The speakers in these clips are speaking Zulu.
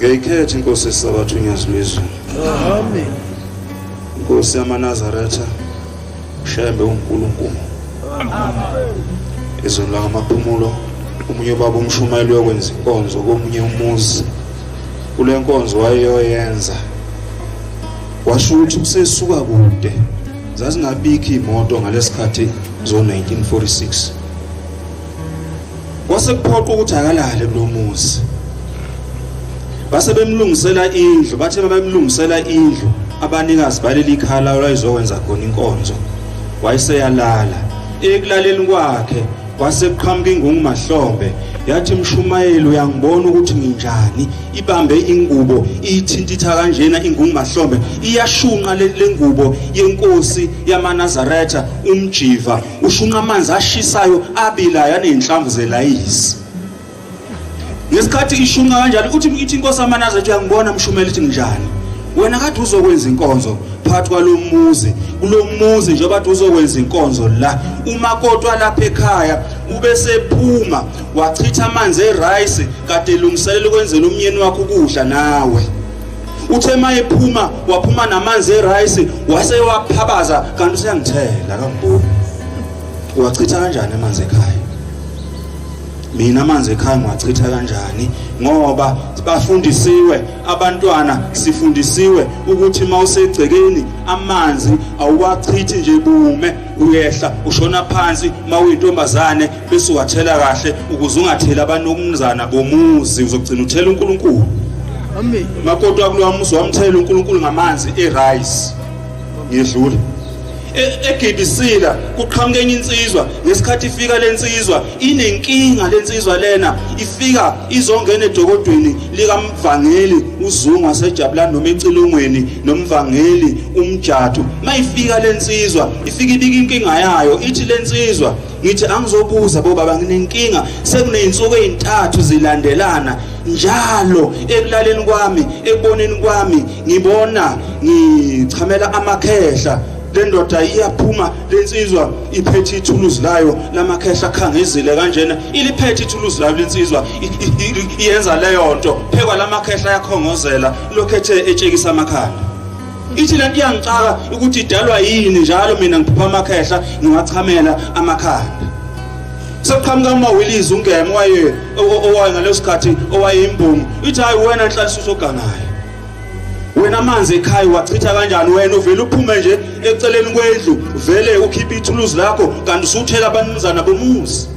Ngiyayikhetha inkosi esabatha unyazi lwezulu. Amen. Inkosi yamaNazaretha Shembe uNkulunkulu. Amen. Izulu langamaphumulo omunye ubaba umshumayeli uyokwenza inkonzo komunye umuzi. Kule nkonzo wayeyoyenza washo ukuthi kusesuka kude zazingabikho imoto ngalesikhathi zo-1946 Kwase kuphoqa ukuthi akalale kulomuzi. Base bemlungisela indlu, bathe bemlungisela indlu abanikazi baleli khala olwayizokwenza khona inkonzo. Wayeseyalala. Ekulaleni kwakhe kwase kuqhamuka ingungu mahlombe yathi mshumayeli uyangibona ukuthi nginjani ibambe ingubo iyithintitha kanjena ingungu mahlombe iyashunqa le ngubo yenkosi yamaNazaretha umjiva ushunqa amanzi ashisayo abilayo aney'nhlamvu zelayisi ngesikhathi ishunqa kanjalo uthi ithi inkosi amanazaretha uyangibona mshumela ithi nginjani wena kade uzokwenza inkonzo phakathi kwalomuzi kulomuzi njengoba kade uzokwenza inkonzo la umakoti walapha ekhaya ubesephuma wachitha amanzi erice kade elungiselela ukwenzela umyeni wakhe ukudla nawe uthe mayephuma waphuma namanzi erice wase waphabaza kanti useyangithela kangiboni uwachitha kanjani amanzi ekhaya mina amanzi ekhaya ngiwachitha kanjani ngoba bafundisiwe abantwana sifundisiwe ukuthi mawusegcekeni amanzi awuwachithi nje bume uyehla ushona phansi mawuyintombazane bese uwathela kahle ukuze ungatheli abanomzana bomuzi uzogcina uthela uNkulunkulu. Amen. Makoti wakulowa muzi wamthela uNkulunkulu ngamanzi erice. Ngiyedlula. Egibisila kuqhamuka enye insizwa ngesikhathi ifika lensizwa inenkinga lensizwa lena ifika izongena edokodweni likamvangeli uZungu wasejabulani noma ecilongweni nomvangeli umjathu mayifika lensizwa ifika ibika inkinga yayo ithi lensizwa ngithi angizobuza bobaba nginenkinga sekuney'nsuku ey'ntathu zilandelana njalo ekulaleni kwami ekuboneni kwami ngibona ngichamela amakhehla le ndoda iyaphuma lensizwa iphethe ithuluzi layo lamakhehla akhangezile kanjena iliphethe ithuluzi layo lensizwa iyenza leyo nto phekwa lamakhehla ayakhongozela lokhu ethe etshekisa amakhanda ithi lento iyangixaka ukuthi idalwa yini njalo mina ngiphupha amakhehla ngiwachamela amakhanda sekuqhamuka umawilizi ungema waye owaye ngaleso sikhathi owayeyimbongi ithi hayi wena nhlalisa usogangayo wena amanzi ekhaya wachitha kanjani wena uvele uphume nje eceleni kwendlu vele ukhiphe ithuluzi lakho kanti usuthela abanumzana bomuzi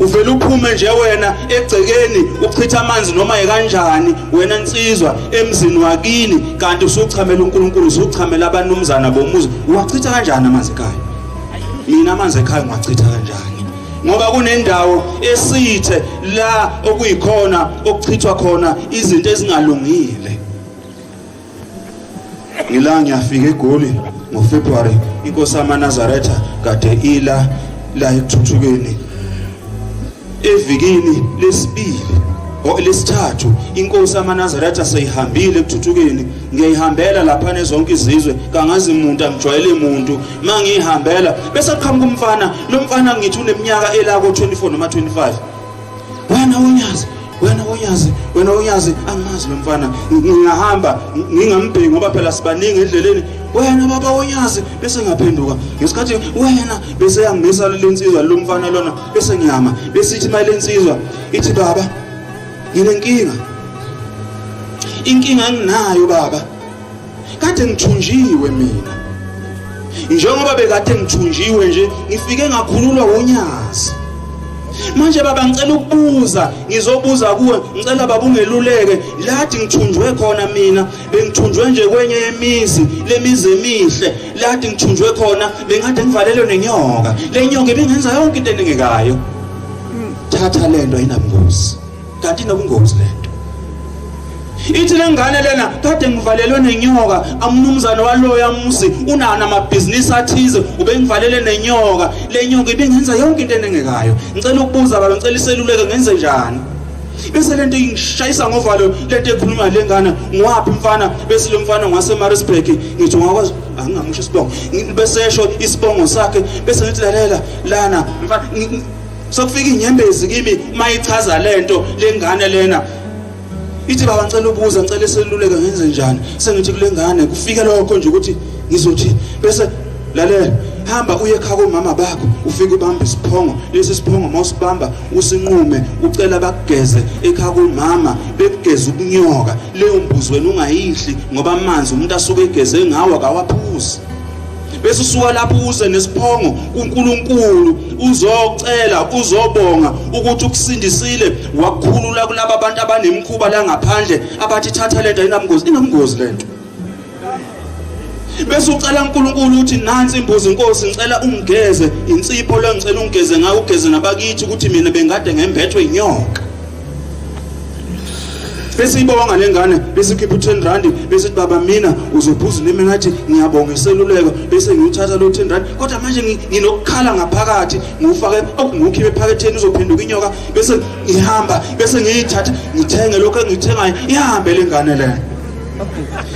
uvele uphume nje wena egcekeni uchitha amanzi noma yekanjani wena nsizwa emzini wakini kanti usuchamela uNkulunkulu usuchamela abanumzana bomuzi uwachitha kanjani amanzi ekhaya mina amanzi ekhaya ngiwachitha kanjani ngoba kunendawo esithe la okuyikhona okuchithwa khona izinto ezingalungile ngila ngiyafika eGoli ngoFebruary inkosi yamaNazaretha kade ila la ekuthuthukeni evikini lesibili o lesithathu inkosi yamaNazaretha seyihambile ekuthuthukeni ngiyihambela lapha nezonke izizwe kangazi umuntu angijwayele umuntu mangihambela bese qhamuka umfana lo mfana ngithi uneminyaka elako 24 noma 25 wena unyazi wena unyazi wena unyazi angimazi lo mfana ngiyahamba ngingambheki ngoba phela sibaningi endleleni wena baba unyazi bese ngiyaphenduka ngesikhathi wena bese yangimisa lensizwa lo mfana lona bese ngiyama bese ithi mali lensizwa ithi baba nginenkinga inkinga enginayo baba kade ngithunjiwe mina njengoba bekade ngithunjiwe nje ngifike ngakhululwa wonyazi manje baba ngicela ukubuza ngizobuza kuwe ngicela baba ungeluleke ladi ngithunjwe khona mina bengithunjwe nje kwenye yemizi lemizi emihle ladi ngithunjwe khona bengade ngivalelwe nenyoka le nyoka ibingenza yonke into eningekayo thatha lento ayinabungozi kanti inobungozi lento ithi lengane lena kade ngivalelwe nenyoka amnumzane waloya muzi unana amabhizinisi athize ubengivalele nenyoka le nyoka ibingenza yonke into enengekayo ngicela ukubuza baba ngicela iseluleko ngenze njani bese lento ingishayisa ngovalo lento ekhuluma lengane ngwaphi mfana bese lo mfana ngwase Maritzburg ngithi ungakwazi angingamusho isibongo bese esho isibongo sakhe bese ngithi lalela lana mfana Sokufika inyembezi kimi mayichaza lento lengane lena. Ithi baba ngicela ubuza, ngicela iseluleko, ngenze njani? Sengithi kule ngane kufike lokho nje ukuthi ngizothi bese lalela, hamba uye ekhaya komama bakho, ufike ubambe isiphongo lesi siphongo, mawusibamba usinqume, ucela bakugeze ekhaya komama, bekugeze ubunyoka. Leyo mbuzi wena ungayidli, ngoba amanzi umuntu asuke egeze ngawo akawaphuzi. Bese usuka lapho uze nesiphongo kuNkulunkulu, uzocela, uzobonga ukuthi ukusindisile, wakukhulula kulaba bantu abanemkhuba la ngaphandle abathi thatha lento ayinamngozi. Inomngozi lento. Bese ucela uNkulunkulu ukuthi nansi imbuzi inkosi, ngicela ungigeze insipho lo, ngicela ungigeze ngayo, ugeze nabakithi, ukuthi mina bengade ngembethwe inyoka. Bese ibonga lengane, bese ikhipha u10 rand, bese ithi baba mina uzophuza nimi, ngathi ngiyabonga iseluleko, bese ngiwuthatha lo 10 rand, kodwa manje nginokukhala ngaphakathi, ngiwufake ngiwukhiphe ephaketheni, uzophenduka inyoka, bese ngihamba, bese ngiyithatha ngithenge lokho engithengayo, ihambe lengane le.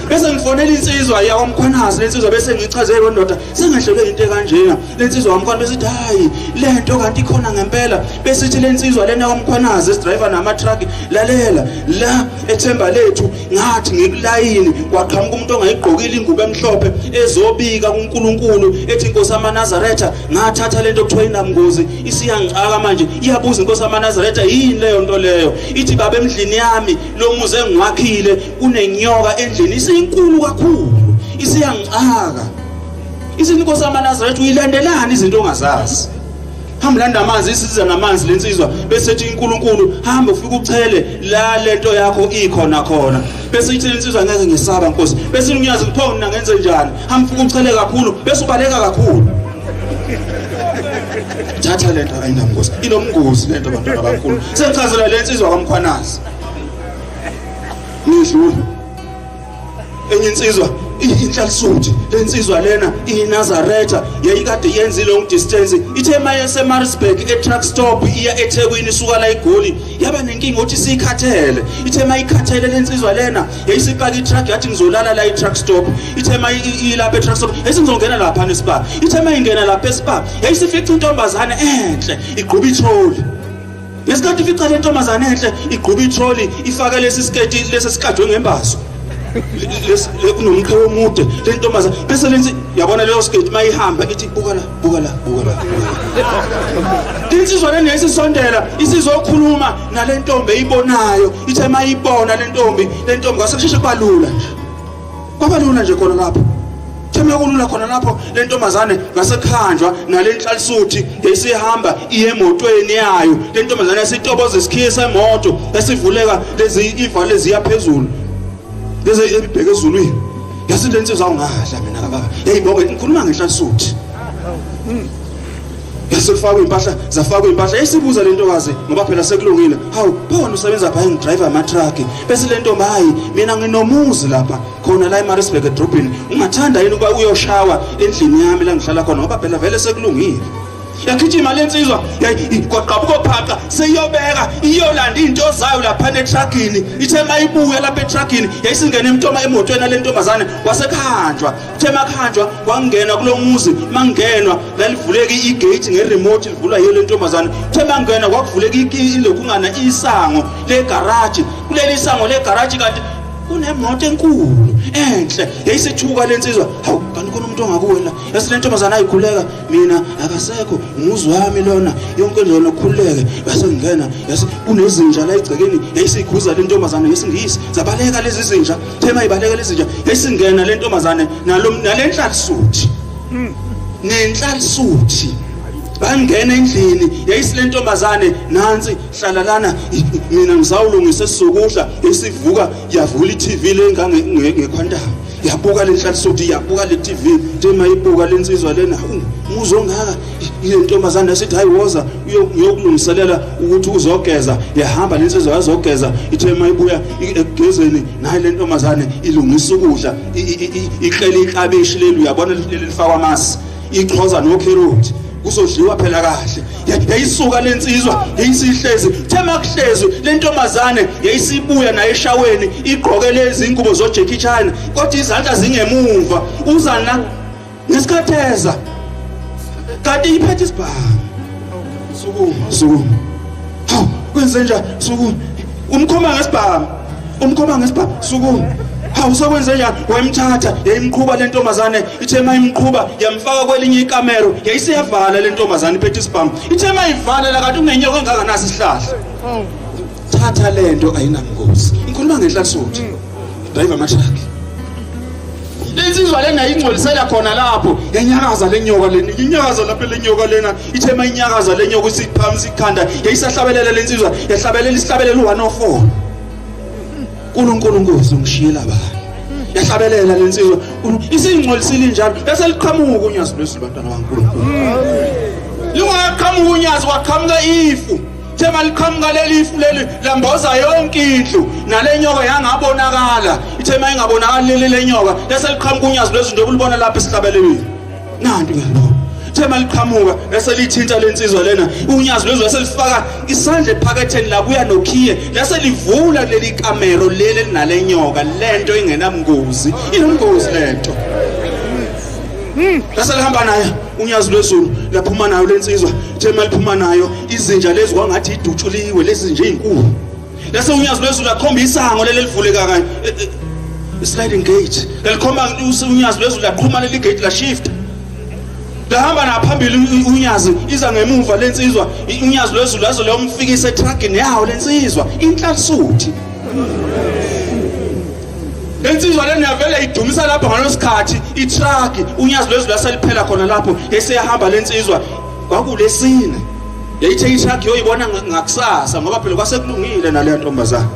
Bese ngifonela insizwa yakwamkhwanazi, lensizwa bese ngichazele, ndoda sengehlelwe into ekanjena. Lensizwa wamkhwana bese ithi hayi lento kanti ikhona ngempela. Bese ithi lensizwa lena kwamkhwanazi esidriver nama-truck, lalela la ethemba lethu, ngathi ngikulayini kwaqhamuka umuntu ongayigqokile ingubo emhlophe ezobika kuNkulunkulu, ethi inkosi amaNazaretha ngathatha lento okuthiwa inamngozi, isiyangixaka manje. Iyabuza inkosi amaNazaretha yini leyo nto leyo, ithi baba emdlini yami lo muzi engiwakhile kunenyoka endlini, isinkulu kakhulu, isiyangixaka. Ithi inkosi amaNazaretha uyilandelani izinto ongazazi? Hamba landa amanzi, isiza namanzi lensizwa, bese ethi uNkulunkulu hamba ufike uchele la lento yakho ikhona khona. Bese ithi lensizwa ngeke ngisaba nkosi. Bese unyazi ngipho mina ngenze njani? Hamba ufike uchele kakhulu, bese ubaleka kakhulu. Thatha lento ayinamngozi, inomngozi lento bantwana abakhulu. Sengichazela lensizwa kwaMkhwanazi. Ngidlula enye insizwa inhlalisuthi, lensizwa lena iNazaretha, yayikade yenza long distance, ithe maye eMaritzburg e-truck stop iya eThekwini isuka la eGoli, yaba nenkinga ukuthi sikhathele. Ithe mayikhathele lensizwa lena yayisipaka i-truck, yathi ngizolala la i-truck stop. Ithe mayilapha e-truck stop yayisingizongena lapha nesipa. Ithe mayingena lapha esipa yayisifica intombazane enhle igquba itrolley. Ngesikhathi ifica le ntombazane enhle igquba itrolley, ifake lesi siketi lesi sikajwe ngembazo kunomqhewu omude, le ntombazane bese lenzi yabona leyo siketi mayihamba ithi buka la, buka la, buka la. Insizwa lena isisondela isizokhuluma nale ntombi eyibonayo. Ithe mayibona le ntombi, le ntombi kwase kusheshe kubalula nje, kwabalula nje khona lapho. Thema kulula khona lapho, le ntombazane ngasekhanjwa nale nhlalisuthi yayisihamba iye emotweni yayo. Le ntombazane yasitoboza isikhiye semoto esivuleka lezi ivale ziya phezulu, lezi ebibheke ezulwini. Yasithi le nsizwa awungadla mina kababa, yayibonge ngikhuluma ngenhlalisuthi. Yasekufakwa impahla, zafakwa impahla. Yayisibuza le ntokazi ngoba phela sekulungile, hawu phona usebenza pha? Engidriver ama-truck. Bese le ntombi, hayi mina nginomuzi lapha khona la eMaritzburg edrobheni, ungathanda yini ukuba uyoshawa endlini yami la ngihlala khona, ngoba phela vele sekulungile? Yagijima le nsizwa, kwaqhabuka phaqa, seyiyobeka iyolanda iy'nto zayo laphana etruckini. Ithe mayibuya lapha etruckini yayisingena emtoma emotweni ale ntombazane, kwasekuhanjwa. Ithe makuhanjwa kwangena kulo muzi, mangenwa lalivuleka igate ngeremote, livulwa yiyo le ntombazane. Ithe mangena kwakuvuleka ilokhungana isango legaraji. Kuleli sango legaraji kanti kunemoto enkulu enhle. Yayisithuka le nsizwa, hawu kanti khona umuntu ongakuwe la. Yase le ntombazane ayikhuleka, mina akasekho, umuzi wami lona, yonke nje nokhululeke. Base ngena, yase kunezinja la egcekeni, yayisikhuza le ntombazane ngesingisi, zabaleka lezi zinja. Thema ibaleka lezi zinja, yayisingena le ntombazane nalo nalenhlalisuthi nenhlalisuthi, bangena endlini. Yayisile ntombazane, nansi hlala lana, mina ngisawulungisa esizokudla. Esivuka yavula i-TV le ngequantum, yabuka le nhlalisuthi, yabuka le TV. Nje mayibuka lensizwa lena umuzi ongaka ile ntombazane, yasithi hayi woza uyokulungiselela ukuthi uzogeza. Yahamba lensizwa yazogeza. Ithe mayibuya ekugezeni nayi le ntombazane ilungisa ukudla, iklele iklabishi leli, uyabona leli lifakwa amasi, ichoza nokherothi, kuzodliwa phela kahle. Yayisuka lensizwa yayisihlezi. Thema kuhlezi le ntombazane yayisibuya naye eshaweni, igqoke lezi ingubo zo Jackie Chan, kodwa izandla zingemuva. Uza na ngesikhathi eza kanti iphethe isibhamu. Sukuma, sukuma, hawu kwenze njani? Sukuma, umkhoma ngesibhamu. Umkhomba ngesibhamu, sukuma. Hawu, sekwenze njani? Wayimthatha, yayimqhuba le ntombazane. Ithe mayimqhuba yamfaka kwelinye ikamero, yayisiyavala le ntombazane iphethe isibhamu. Ithe mayivala la kanti unenyoka engakanasi isihlahla. Thatha lento, ayinangozi. Ngikhuluma ngenhlalisuthi, drive ama-truck. Insizwa lena yayingcolisela khona lapho, yanyakaza le nyoka lena, inyakaza lapho le nyoka lena. Ithe mayinyakaza le nyoka isiphamisa ikhanda, yayisahlabelela le nsizwa, yahlabelela isihlabelelo 104, "Nkulunkulu Nkosi, ungishiyela bani?" Yahlabelela le nsizwa isingcolisile njalo, bese liqhamuka unyazi lwezulu. Bantwana baNkulunkulu, lingaqhamuka unyazi, kwaqhamuka ifu. Thema liqhamuka leli ifu leli, lamboza yonke indlu, nale nyoka yangabonakala. Ithe mayingabonakali leli lenyoka, bese liqhamuka unyazi lwezulu njengoba ulibona lapha esihlabelelweni. Nanti ngiyalibona. Thema liqhamuka, bese lithinta lensizwa lena unyazi lwezulu, bese lifaka isandla ephaketheni, labuya nokhiye, lase livula leli kamero leli elinale nyoka. Lento ingenamngozi, inomngozi lento. Lase lihamba naye unyazi lwezulu, laphuma nayo lensizwa. Thema liphuma nayo, izinja lezi kwangathi idutshuliwe lezi nje izinkulu. Lase unyazi lwezulu lakhomba isango leli elivuleka kanye, sliding gate. Lalikhomba unyazi lwezulu, laqhuma leli gate, la shift, lahamba naphambili unyazi, iza ngemuva lensizwa. Unyazi lwezulu lazo liyomfikisa etruckini yawo lensizwa. Inhlalisuthi lensizwa lena yavele idumisa lapho ngalosikhathi itruck, unyazi lwezulu laseliphela khona lapho, eseyahamba lensizwa. Kwakulesine, yayithe itruck yoyibona ngakusasa, ngoba phela kwasekulungile naleyo ntombazana.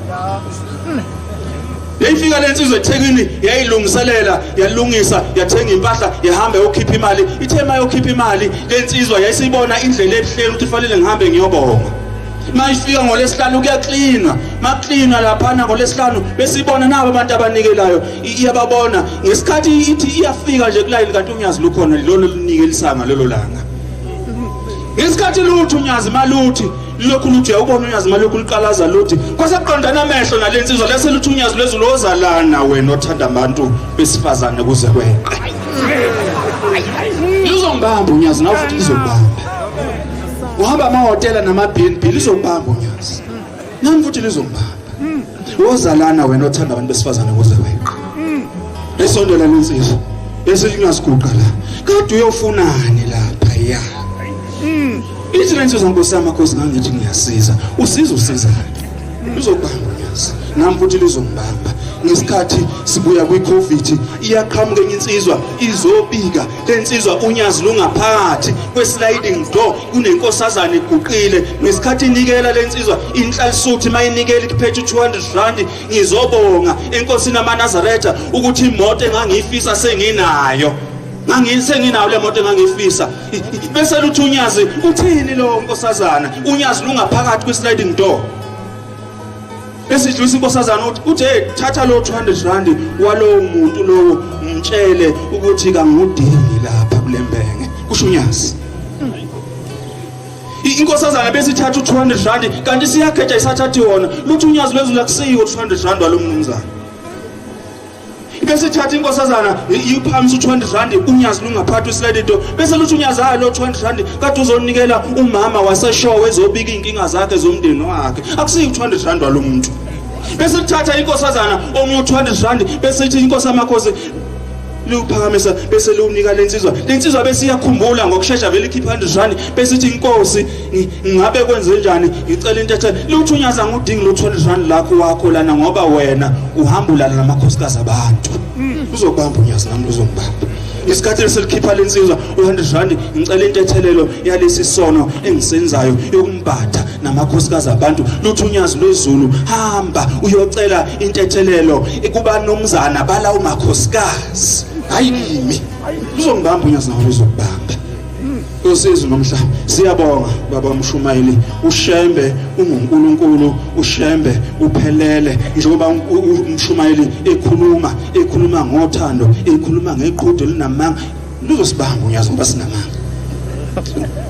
Yayifika lensizwa eThekwini, yayilungiselela, yalungisa, yathenga impahla, yahamba yokhipha imali. Ithe mayokhipha imali lensizwa, yayisibona indlela ebuhleni ukuthi fanele ngihambe ngiyobonga. Mayifika ngolesihlanu kuyaklinwa, maklinwa laphana ngolesihlanu, besibona nabo abantu abanikelayo, iyababona. Ngesikhathi ithi iyafika nje kulayini, kanti unyazi lukhona lolo lunikelisanga lelo langa. Ngesikhathi lutho unyazi maluthi lokhu luthi, uyawubona unyazi malokhu luqalaza, luthi kwase kuqondana amehlo nalensizwa, lase luthi unyazi lwezulu, "Ozalana wena othanda abantu besifazane kuze kweqe." Luzongibamba unyazi nawe futhi, lizokubamba. Uhamba amahhotela nama-B&B, lizokubamba unyazi nami futhi, lizongibamba. "Wozalana wena othanda abantu besifazane kuze kweqe." Esondela lensizwa, bese ingaziguqa la, "Kade uyofunani lapha?" Ya, ithi lensizwa, "Nkosi yamakhosi, ngangithi ngiyasiza." "Usiza, usizani?" Luzokubamba unyazi nami futhi, lizongibamba. Ngesikhathi sibuya kwi-COVID, iyaqhamuka enye insizwa izobika. Le nsizwa, unyazi lungaphakathi kwe-sliding door, kunenkosazana iguqile. Ngesikhathi inikela le nsizwa inhlalisuthi, mayinikela ikuphethe u-200 rand, "Ngizobonga enkosini amaNazaretha ukuthi imoto engangiyifisa senginayo, ngangisenginayo le moto engangiyifisa." Bese luthi unyazi, "Uthini lo nkosazana?" Unyazi lungaphakathi kwi-sliding door. Bese idlulisa inkosazana, uthi, "Hey, thatha lo 200 rand walowo muntu lowo, mtshele ukuthi kangudingi lapha kulembenge," kusho unyazi. Inkosazana bese ithatha u-200 rand, kanti siyageja, isathathi wona. Luthi unyazi lwezulu, "Akusiwo 200 rand walo mnumzana." Bese ithatha inkosazana, iphakamisa u-200 rand, unyazi lungaphathi uslide door. Bese luthi unyazi, "Hayi, lo 200 rand kade uzonikela umama waseshowe ezobika iy'nkinga zakhe zomndeni wakhe, akusiyo u-200 rand walo muntu." Bese kuthatha inkosazana omunye u-200 rand, bese ithi inkosi amakhosi, liwuphakamisa, bese liwunika lensizwa. Lensizwa bese iyakhumbula ngokushesha, vele ikhipha 100 rand, bese ithi, "Inkosi, ngabe kwenze njani? Ngicela into ethe." Luthi unyazi, "Angudingi lo 200 rand lakho wakho lana, ngoba wena uhamba ulala namakhosikazi abantu." Uzobamba unyazi nami, luzongibamba. Isikhathi selikhipha lensizwa u-100 rand, "Ngicela intethelelo yalesi sono engisenzayo yokumbhatha namakhosikazi abantu." Luthi unyazi lwezulu, "Hamba uyocela intethelelo kubanomzana bala umakhosikazi, hayi kimi." Luzongibamba unyazi nawe, luzokubamba. Usizo nomhlaba. Siyabonga baba umshumayeli. UShembe unguNkulunkulu, uShembe uphelele. Njengoba umshumayeli ekhuluma ngothando, ekhuluma ngeqhude linamanga, luzosibamba unyazi ngoba sinamanga.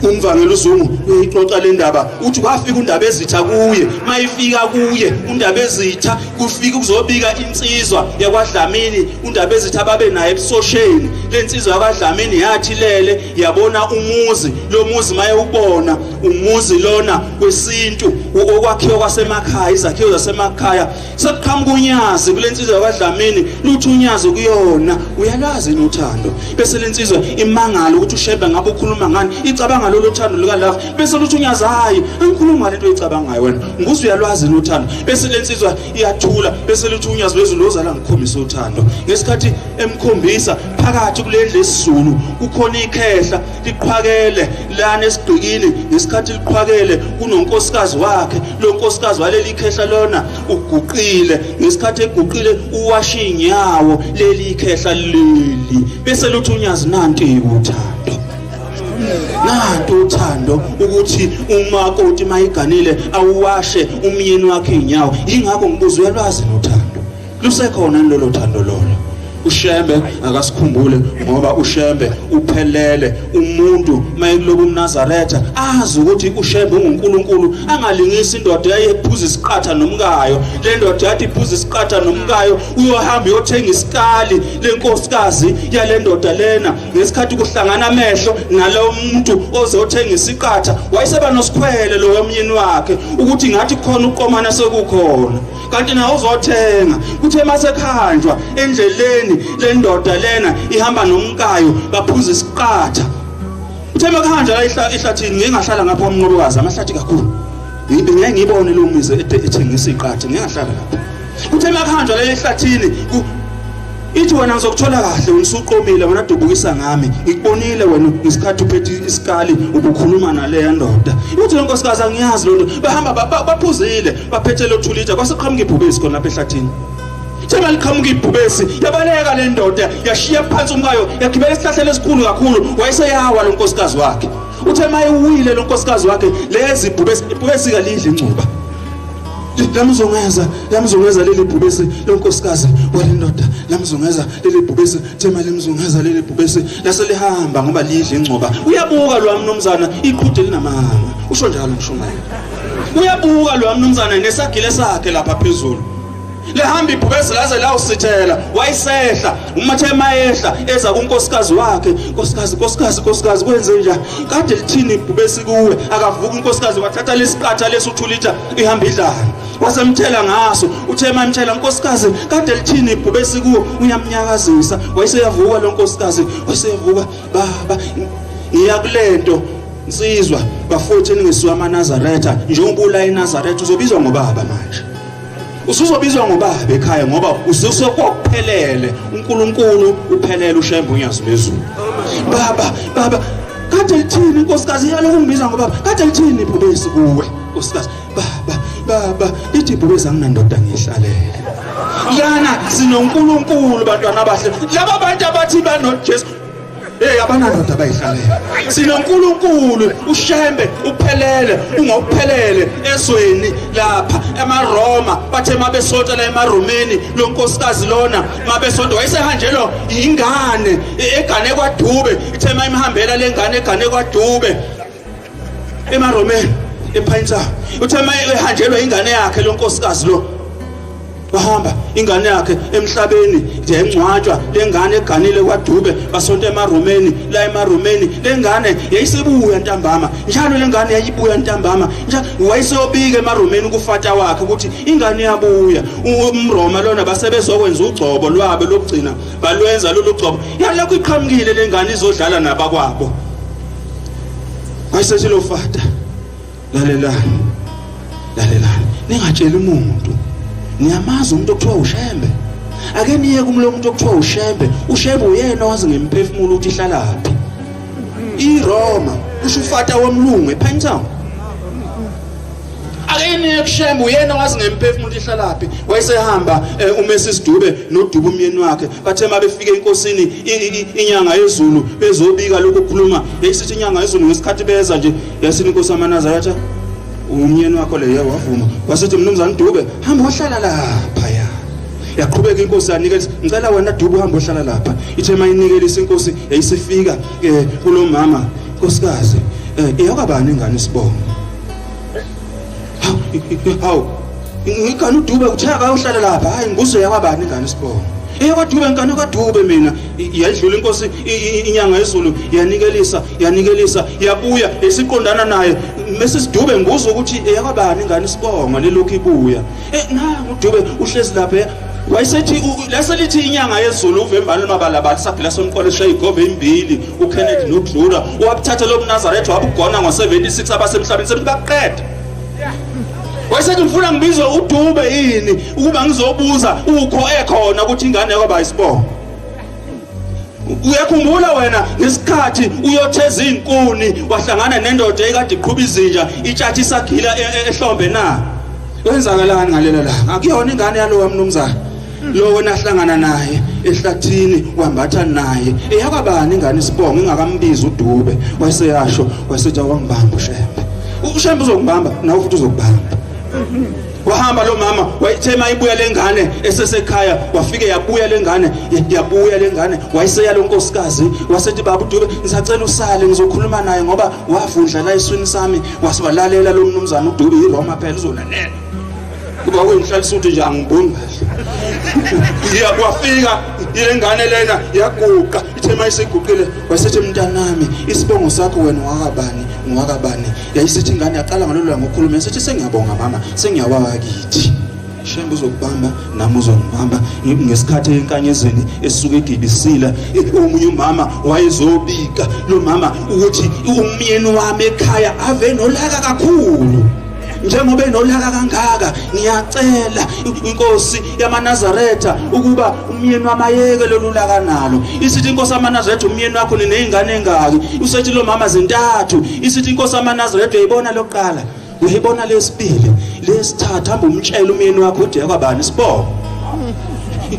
Umvangeli uZungu uyixoxa le ndaba, uthi kwafika undaba ezitha kuye. Mayifika kuye undaba ezitha, kufika kuzobika insizwa yakwaDlamini, undaba ezitha babe naye ebusosheni. Lensizwa yakwaDlamini yathi lele yabona umuzi, lo muzi mayewubona umuzi lona wesintu okwakhiwa kwasemakhaya, izakhiwo zasemakhaya. Sekuqhamuka unyazi kulensizwa yakwaDlamini, luthi unyazi kuyona, uyalwazi yini uthando? Bese lensizwa imangala ukuthi uShembe ngabe ukhuluma ngani, icabanga lolu thando luka love. Bese luthi unyazi, hayi angikhulumi ngale nto oyicabangayo wena, nguze uyalwazi yini uthando? Bese lensizwa iyathula, bese luthi unyazi lwezulu ozala ngikhombisa uthando. Ngesikhathi emkhombisa phakathi kulendlu esiZulu kukhona ikhehla liqhwakele lana esigqikini. Ngesikhathi liqhwakele kunonkosikazi wakhe, lo nkosikazi waleli khehla lona uguqile. Ngesikhathi eguqile uwasha inyawo leli khehla leli. Bese luthi unyazi, nanti uthando, nanti uthando, ukuthi umakoti mayiganile awuwashe umyeni wakhe inyawo. Ingakho ngibuza, uyalwazi nothando? Lusekhona lolo thando lolo? uShembe akasikhumbule, ngoba uShembe uphelele. Umuntu mayekulobu umNazaretha azi ukuthi uShembe unguNkulunkulu, angalingisi indoda yayephuza isiqatha nomkayo. Le ndoda yathi iphuza isiqatha nomkayo, uyohamba uyothenga isikali lenkosikazi yale ndoda lena. Ngesikhathi kuhlangana amehlo nalo muntu ozothenga isiqatha, wayeseba nosikhwele lo myeni wakhe ukuthi ngathi khona uqomana sekukhona, kanti nawe uzothenga. Kuthe masekhanjwa endleleni, le ndoda lena ihamba nomkayo, baphuza isiqatha. Kuthe makuhanjwa la ehlathini, ngike ngahlala ngapha kwamnqobokazi, amahlathi kakhulu, ngeke ngibone lo mizi ethengisa iqatha, ngeke ngahlala lapha. Kuthe makuhanjwa la ehlathini, ithi wena ngizokuthola kahle, wena usuqomile, wena dubukisa ngami, ngikubonile wena ngesikhathi uphethe isikali ubukhuluma naleya ndoda. Uthi le nkosikazi, angiyazi lo nto. Bahamba baphuzile, baphethe lo 2 liter, kwase qhamuka ibhubesi khona lapha ehlathini. Thema liqhamuka ibhubesi, yabaleka le ndoda, yashiya phansi umkayo, yagibela esihlahleni esikhulu kakhulu, wayeseyawa lo nkosikazi wakhe. Uthe mayiwile lo nkosikazi wakhe, lezi ibhubesi, ibhubesi kalidli ingcuba, lamzongeza, lamzongeza leli bhubesi lonkosikazi walendoda, lamzongeza leli bhubesi. Thema limzongeza leli bhubesi, lase lihamba ngoba lidla ingcuba. Uyabuka lo mnumzana, iqhude linamanga, usho njalo mshumayeli. Uyabuka lo mnumzana nesagile sakhe lapha phezulu. Lihamba ibhubesi laze lawusithela, wayisehla. Umathe mayehla eza kunkosikazi wakhe, nkosikazi, nkosikazi, nkosikazi, kwenze njani? Kade lithini ibhubesi kuwe? Akavuka unkosikazi, wathatha lesiqatha lesu 2 liter ihamba idlala, wasemthela ngaso. Uthe mayemthela, nkosikazi, kade lithini ibhubesi kuwe? Uyamnyakazisa, wayeseyavuka lo nkosikazi, wayeseyavuka. Baba, ngiya kulento nsizwa, bafowethu eningesiwa amaNazaretha, njengoba ula eNazaretha uzobizwa ngobaba manje, usuzobizwa ngobaba ekhaya, ngoba ususekokuphelele uNkulunkulu uphelele, uShembe unyazi lwezulu. Baba, baba, kade lithini inkosikazi yalokhu ngibiza ngobaba? Kade lithini ibhubesi kuwe, nkosikazi? Baba, baba, lithi ibhubesi, anginandoda, ngihlalele lana. SinoNkulunkulu, bantwana abahle. Laba bantu abathi banoJesu, hey, abanandoda abayihlalela. SinoNkulunkulu, uShembe uphelele, ungokuphelele ezweni lapha. EmaRoma bathe mabesonta la emaRomeni, lo nkosikazi lona mabesonta wayesehanjelwa ingane egane kwaDube. Ithe mayimhambela lengane egane kwaDube emaRomeni ePhayinsa, uthe mayehanjelwa ingane yakhe lo nkosikazi lo, bahamba ingane yakhe emhlabeni, yengcwatshwa lengane eganile kwaDube, basonta emaRomeni la emaRomeni. Lengane yayisebuya ntambama njalo, lengane yayibuya ntambama njalo. Wayeseyobika emaRomeni kufata wakhe ukuthi ingane iyabuya. UmRoma lona basebezokwenza ugcobo lwabo lokugcina, balwenza lolu gcobo, yalokhu iqhamukile lengane izodlala nabakwabo. Wayesethi lo fata, lalelani, lalelani, ningatsheli umuntu, niyamazi umuntu okuthiwa uShembe? Ake niye kumlo muntu okuthiwa uShembe. UShembe uyena owazi ngemphefumulo ukuthi ihlalaphi. IRoma, kusho ufata womlungu ePinetown, ake niye kuShembe, uyena owazi ngemphefumulo ihlalaphi. Wayesehamba uMrs Dube noDube umyeni wakhe. Bathe mabefika enkosini inyanga yezulu bezobika lokhu kukhuluma, yayisithi inyanga yezulu ngesikhathi beza nje, yasithi inkosi amaNazaretha, umyeni wakho le? Wavuma, wasithi, mnumzane Dube, hamba ohlala lapha. Ya, yaqhubeka inkosi yanikela, ngicela wena Dube uhambe ohlala lapha. Ithe mayinikelisa inkosi, yayisifika kulomama, nkosikazi, iyakabani ingane isibongo? Hawu, hawu. Ngigane uDube uthe akayohlala lapha, hayi ngibuzo yakwabani ingane isibongo. EyakwaDube ngane kaDube mina. Yayidlula inkosi inyanga yezulu yanikelisa yanikelisa yabuya esiqondana naye. Mrs Dube ngibuza ukuthi eyakwabani ingane isibongo lelokhu ibuya. Eh nangu uDube uhlezi lapha wayesethi laselithi inyanga yezulu uvembane mabalabala sagila somqolo eshaye igove imbili uKenneth noDlula wabuthatha lo mNazaretha wabugona ngo-76 abasemhlabeni sebethi baqeda wayesethi ngifuna ngibizwe uDube yini ukuba ngizobuza ukho ekhona ukuthi ingane yakwaba isibongo Uyakhumbula wena ngesikhathi uyotheza izinkuni wahlangana nendoda ekade iqhuba izinja itshathi isagila e, e, ehlombe na? Kwenzakalani ngalela langa? Akuyona ingane yalowa mnumzane. Lo wena hlangana naye ehlathini wambatha naye. Eyakwabani ingane isibongo ingakambizi uDube wayeseyasho wayesethi awangibamba uShembe. UShembe uzokubamba nawe futhi uzokubamba. Wahamba lo mama wayithe mayibuya lengane esesekhaya wafike yabuya lengane yabuya lengane wayeseya lo nkosikazi wasethi baba uDube ngisacela usale ngizokhuluma naye ngoba wavundla la eswini sami wasiwalalela lo mnumzana uDube yiRoma phela uzolalela kuba kuyinhlalisa ukuthi nje angiboni kahle ya wafika ile ngane lena yaguqa ithe mayisiguqile wasethi mntanami isibongo sakho wena wakabani ngowakabani Yayisithi ingane yaqala ngalolu langa ukukhuluma yasithi sengiyabonga mama sengiyawawa kithi. Shembe uzokubamba nami uzongibamba ngesikhathi enkanyezweni esuke egibisila omunye umama wayezobika lo mama ukuthi umyeni wami ekhaya ave nolaka kakhulu njengoba enolaka kangaka ngiyacela inkosi yamaNazaretha ukuba umyeni wami ayeke lolu laka nalo isithi inkosi yamaNazaretha umyeni wakho nineyingane engaki usethi lo mama zintathu isithi inkosi yamaNazaretha uyayibona lokuqala uyayibona lesibili lesithathu hamba umtshela umyeni wakho ude kwabani isibongo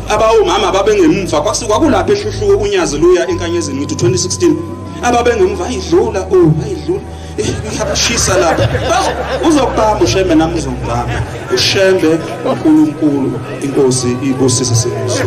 abawomama babengemva kwakulapha ehluhluko unyazi luya enkanyezini ngithi 2016 ababengemva ayidlula oh ayidlula Ngiyabashisa lapha. Uzokubamba uShembe nami uzongibamba. UShembe uNkulunkulu inkosi ibusise sinizwe.